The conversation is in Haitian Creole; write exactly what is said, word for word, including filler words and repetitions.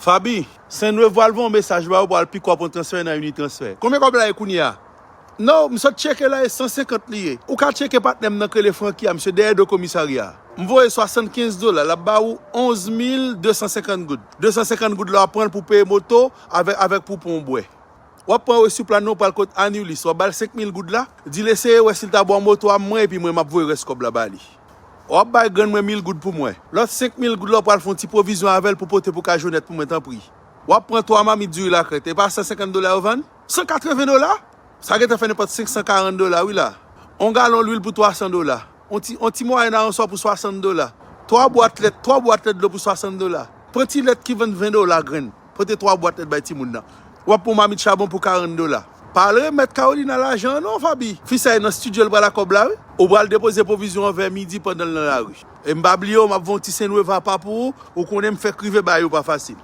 Faby, Senlwè pral voye yon mesaj ba ou, pral pike w, pran transfè nan Unitransfer. Konbyen kòb la ye kounye a? Non, m sot tcheke la, e san senkant li ye. Ou ka tcheke patnè m nan k rele Francky a, misye dèyè do komisarya a. M voye swasannkenz dola, l ap ba ou onz mil de san senkant goud. De san senkant goud la, w ap pran l pou peye moto avèk, avèk pou pran yon bwè. W ap pran resiplan nan, w pral kot Anilis, w ap ba l senk mil goud la, di l eseye wè si l ta ba w moto a mwen, epi mwen m ap voye rès kòb la ba li. W ap bay grann mwen mil goud pou mwen. Lòt senk mil goud la, w pral fè yon ti pwovizyon avè l pou pote pou kajyonèt pou mwen, tanpri. W ap pran twa mamit diri lakrèt, e pa san senkant dola yo vann? San katreven dola? Sa gentan fè nenpòt senk san karant dola, wi la. On galon lwil pou twa san dola. On ti, on ti mwayèn aransò pou swasant dola. Twa bwat lèt, twa bwat lèt dlo pou swasant dola. Pran ti lèt ki vann ven dola grenn. Pote twa bwat lèt bay timoun nan. W ap pran mamit chabon pou karant dola. Pa al remèt Carolina lajan an non, Faby. Fi sa e nan estidyo l pral ak kòb la, wi. Ou pral depoze pwovizyon an vè midi pandan l nan lari. E m pa bliye w, m ap voye yon ti Senlwè apa pou ou. Ou konnen m fèk rive bay ou pa fasil.